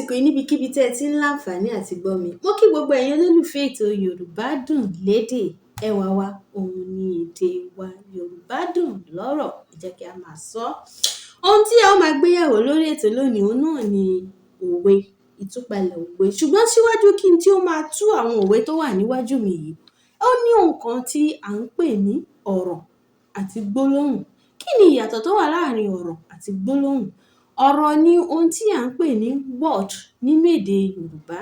Àsìkò yìí níbikíbi tẹ́ ẹ ti ń láǹfààní àti gbọ́ mi. Mo kí gbogbo ẹ̀yin olólùfẹ́ ètò Yorùbá Dùn Lédè. Ẹwà wa, òun ni èdè wa. Yorùbá dùn lọ́rọ̀, ẹ jẹ́ kí a máa sọ. Ohun tí a ó máa gbéyẹ̀wò lórí ètò lónìí, òun náà ni òwe, ìtúpalẹ̀ òwe. Ṣùgbọ́n síwájú kí n tí ó máa tú àwọn òwe tó wà níwájú mi yìí, ó ní ohun kan tí à ń pè ní ọ̀rọ̀ àti gbólóhùn. Kí ni ìyàtọ̀ tó wà láàrin ọ̀rọ̀ àti gbólóhùn? Ọ̀rọ̀ ni ohun tí à ń pè ní word nínú èdè Yorùbá.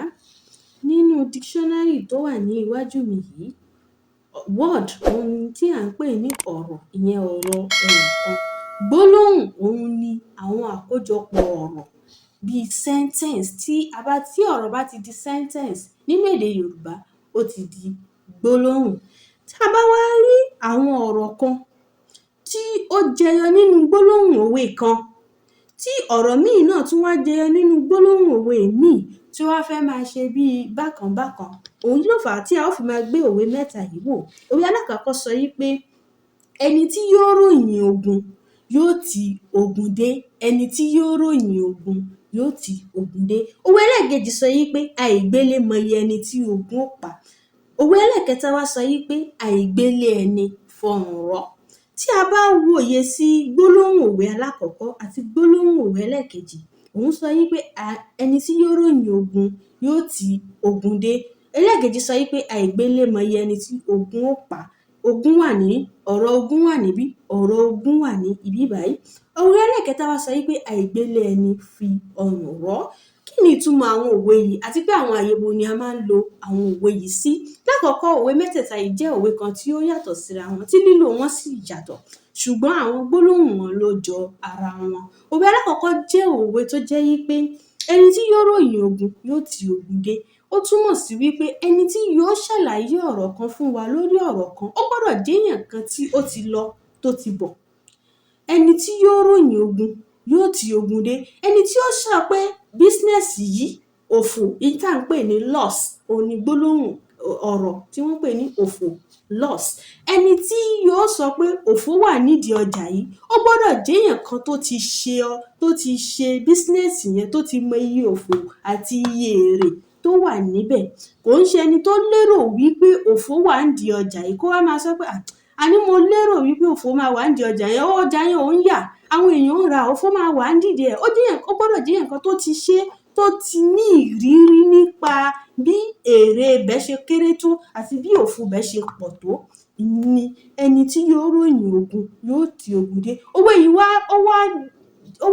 Nínú dictionary tó wà ní iwájú mi yìí, word ohun tí à ń pè ní ọ̀rọ̀, ìyẹn ọ̀rọ̀ ẹyọ̀kan. Gbólóhùn òun ni àwọn àkójọpọ̀ ọ̀rọ̀ bí sentence. Tí ọ̀rọ̀ bá ti di sentence nínú èdè Yorùbá, ó ti di gbólóhùn. Tí a bá wá rí àwọn ọ̀rọ̀ kan tí ó jẹyọ nínú gbólóhùn òwe kan, tí ọ̀rọ̀ míì náà tún wá jẹyọ nínú gbólóhùn òwe míì tí ó wá fẹ́ máa ṣe bí bákan bákan, òun ló fà á tí a ó fi máa gbé òwe mẹ́ta yìí wò. Òwe alákọ̀ọ́kọ́ sọ wí pé ẹni tí yóò ròyìn ogun yóò ti ogun dé. Ẹni tí yóò ròyìn ogun yóò ti ogun dé. Òwe ẹlẹ́ẹ̀kejì sọ wí pé àìgbélé mọyì ẹni tí ogun ó pa. Òwe ẹlẹ́ẹ̀kẹta wá sọ wí pé àìgbélé ẹni fọrùn rọ́. Tí a bá wòye sí gbólóhùn òwe alákọ̀ọ́kọ́ àti gbólóhùn òwe ẹlẹ́ẹ̀kejì, òun sọ wí pé ẹni tí yóò ròyìn ogun yóò ti ogun dé. Ẹlẹ́ẹ̀kejì sọ wí pé àìgbélé mọyì ẹni tí ogun ó pa. Ogun wà ní ọ̀rọ̀ ogun wà níbí, ọ̀rọ̀ ogun wà ní ibí báyìí. Òwe ẹlẹ́ẹ̀kẹta wá sọ wí pé àìgbélé ẹni fi ọrùn rọ́. Kí ni ìtumọ̀ àwọn òwe yìí àti pé àwọn àyè wo ni a máa ń lo àwọn òwe yìí sí? Lákọ̀ọ́kọ́, òwe mẹ́tẹ̀ẹ̀ta yìí jẹ́ òwe kan tí ó yàtọ̀ síra wọn, tí lílò wọn sì yàtọ̀, ṣùgbọ́n àwọn gbólóhùn wọn ló jọ ara wọn. Òwe alákọ̀ọ́kọ́ jẹ́ òwe tó jẹ́ wí pé ẹni tí yóò ròyìn ogun yóò ti ogun dé. Ó túmọ̀ sí wí pé ẹni tí yóò ṣàlàyé ọ̀rọ̀ kan fún wa lórí ọ̀rọ̀ kan, ó gbọ́dọ̀ jẹ́ èèyàn kan tí ó ti lọ, tó ti bọ̀. Ẹni tí yóò ròyìn ogun yóò ti ogun dé. Ẹni tí ó sọ pé business yìí, òfò, èyí tí à ń pè ní loss, òun ni gbólóhùn ọ̀rọ̀ tí wọ́n ń pè ní òfò, loss. Ẹni tí yóò sọ pé òfò wà nídìí ọjà yìí, ó gbọ́dọ̀ jẹ́ èèyàn kan tó ti ṣe business yẹn, tó ti mọ iye òfò àti iye èrè tó wà níbẹ̀. Kò ń ṣe ẹni tó lérò wí pé òfò wà nídìí ọjà yìí kó wá máa sọ pé, àní mo lérò wí pé òfò máa wà nídìí ọjà yẹn, ọjà yẹn ò ń yà, àwọn èèyàn ń rà, òfò máa wà nídìí ẹ̀. Ó gbọ́dọ̀ jẹ́ èèyàn kan tó ti ṣe, tó ti ní ìrírí nípa bí èrè ibẹ̀ ṣe kéré tó àti bí òfò ibẹ̀ ṣe pọ̀ tó ni ẹni tí yóò ròyìn ogun yóò ti ogun dé. Òwe yìí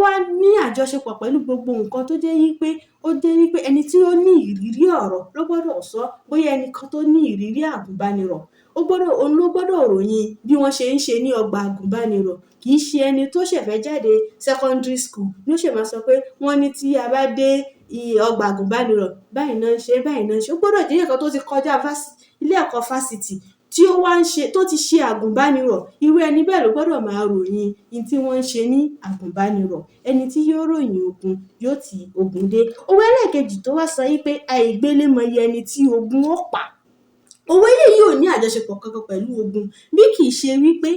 wá ní àjọṣepọ̀ pẹ̀lú gbogbo nǹkan tó jẹ́ wí pé ó jẹ́ wí pé ẹni tí ó ní ìrírí ọ̀rọ̀ ló gbọ́dọ̀ sọ. Bóyá ẹni kan tó ní ìrírí àgùnbánirọ̀, òun ló gbọ́dọ̀ ròyìn bí wọ́n ṣe ń ṣe ní ọgbà àgùnbánirọ̀. Kì í ṣe ẹni tó ṣẹ̀ fẹ́ jáde secondary school ló ṣẹ̀ máa sọ pé wọ́n ní tí a bá dé ọgbà àgùnbánirọ̀, báyìí náà ń ṣe, báyìí náà ń ṣe. Ó gbọ́dọ̀ jẹ́ èèyàn kan tó ti kọjá ilé ẹ̀kọ́ fásitì, tí ó wá ń ṣe, tó ti ṣe àgùnbánirọ̀. Irú ẹni bẹ́ẹ̀ ló gbọ́dọ̀ máa ròyìn ohun tí wọ́n ń ṣe ní àgùnbánirọ̀. Ẹni tí yóò ròyìn ogun yóò ti ogun dé. Òwe ẹlẹ́ẹ̀kejì tó wá sọ wí pé àìgbélé mọyì ẹni tí ogun ó pa. Òwe eléyìí ò ní àjọṣepọ̀ kankan pẹ̀lú ogun, bí kì í ṣe wí pé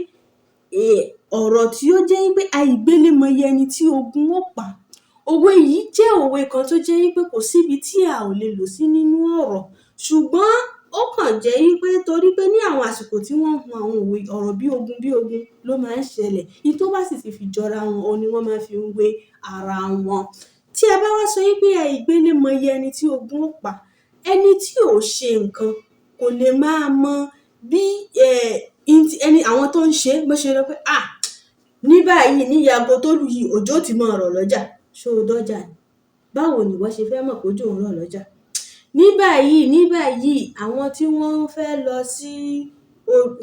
ọ̀rọ̀ tí ó jẹ́ wí pé àìgbélé mọyì ẹni tí ogun ó pa. Òwe yìí jẹ́ òwe kan tó jẹ́ wí pé kò síbi tí a ò lè lò sí nínú ọ̀rọ̀, ṣùgbọ́n ó kàn jẹ́ wí pé torí pé ní àwọn àsìkò tí wọ́n ń hun àwọn òwe, ọ̀rọ̀ bí ogun bí ogun ló máa ń ṣẹlẹ̀. Ohun tó bá sì ti fi jọra wọn, òun ni wọ́n máa fi ń wé ara wọn. Tí a bá wá sọ wí pé àìgbélé mọyì ẹni tí ogun ó pa, ẹni tí ò ṣe nǹkan kò lè máa mọ bí ẹni àwọn tó ń ṣe bó ṣe rò pé ní báyìí, ní iye aago tó lù yìí, òjò ó ti máa rọ̀ lọ́jà. Ṣé o dọ́jà ni? Báwo ni ìwọ ṣe fẹ́ mọ̀ pé òjò ń rọ̀ lọ́jà? Ní báyìí, àwọn tí wọ́n fẹ́ lọ sí,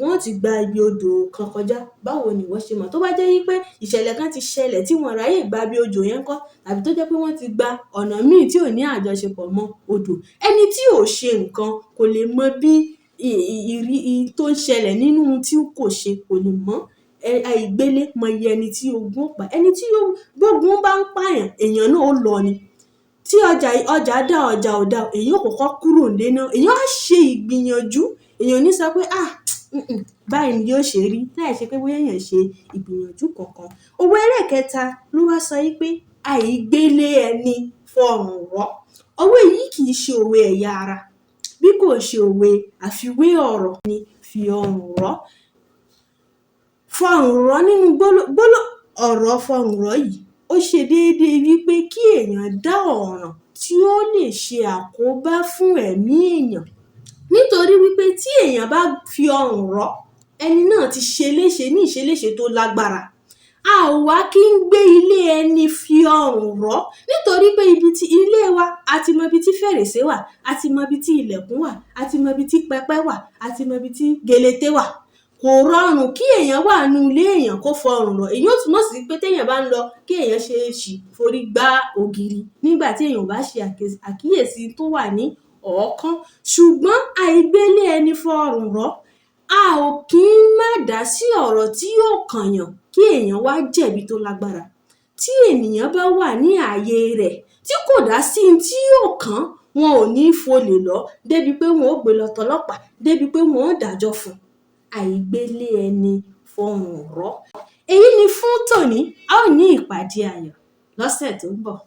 wọ́n ti gba ibi odò kan kọjá. Báwo ni ìwọ ṣe mọ̀? Tó bá jẹ́ wí pé ìṣẹ̀lẹ̀ kan ti ṣẹlẹ̀ tí wọ́n ráyè gba ibi odò yẹn ńkọ́, tàbí tó jẹ́ pé wọ́n ti gba ọ̀nà míì tí ò ní àjọṣepọ̀ mọ́ odò. Ẹni tí ò ṣe nǹkan kò lè mọ bí ìrírí tó ń ṣẹlẹ̀ nínú ohun tí kò ṣe, kò lè mọ̀. Àìgbélé mọyì ẹni tí ogun ó pa. Ẹni tí gbógun bá ń pààyàn, èèyàn náà ó lọ ni. Tí ọjà dá, ọjà ò dá, èèyàn ó kọ́kọ́ kúrò nílé náà. Èèyàn á ṣe ìgbìyànjú. Èèyàn ò ní sọ pé báyìí ni yóò ṣe rí, láì ṣe pé bóyá èèyàn ṣe ìgbìyànjú kankan. Òwe ẹlẹ́ẹ̀kẹta ló wá sọ wí pé Àìgbélé ẹni fọrùn rọ́. Òwe yìí kì í ṣe òwe ẹ̀yà ara, bí kò ṣe òwe àfiwé ọ̀rọ̀ ni fi ọrùn rọ́. Fọrùn rọ́ nínú gbólóhùn ọ̀rọ̀ fọrùn rọ́ yìí, ó ṣe déédéé wípé kí èèyàn dá ọ̀ràn tí ó lè ṣe àkóbá fún ẹ̀mí èèyàn. Nítorí wípé tí èèyàn bá fi ọrùn rọ́, ẹni náà ti ṣe léṣe ní ìṣeléṣe tó lágbára. A ò wá kí ń gbé ilé ẹni fi ọrùn rọ́, nítorí pé ibi tí ilé wa, a ti mọ ibi tí fèrèsé wà, a ti mọ ibi tí ilẹ̀kùn wà, a ti mọ ibi tí pẹpẹ wà, a ti mọ ibi tí gelete wà. Kò rọrùn kí èèyàn wà nínú ilé èèyàn kó fọrùn rọ́. Èyí ó túmọ̀ sí pé téèyàn bá ń lọ, kí èèyàn ṣe é ṣì forí gbá ògiri nígbà tí èèyàn ò bá ṣe àkíyèsí tó wà ní ọ̀ọ́kán. Ṣùgbọ́n àìgbélé ẹni fọrùn rọ́, a ò kí ń má dá sí ọ̀rọ̀ tí yóò kànyàn kí èèyàn wá jẹ̀bi tó lágbára. Tí ènìyàn bá wà ní ààyè rẹ̀ tí kò dá sí n tí yóò kàn, wọn ò ní folè lọ̀ ọ́ débi pé wọn ó gbé lọ tọlọ́pàá, débi pé wọn ó dájọ́ fún un. Àìgbélé ẹni fọrùn rọ́. Èyí ni fún tòní. A ó ní ìpàdé ayọ̀ lọ́sẹ̀ tó ń bọ̀.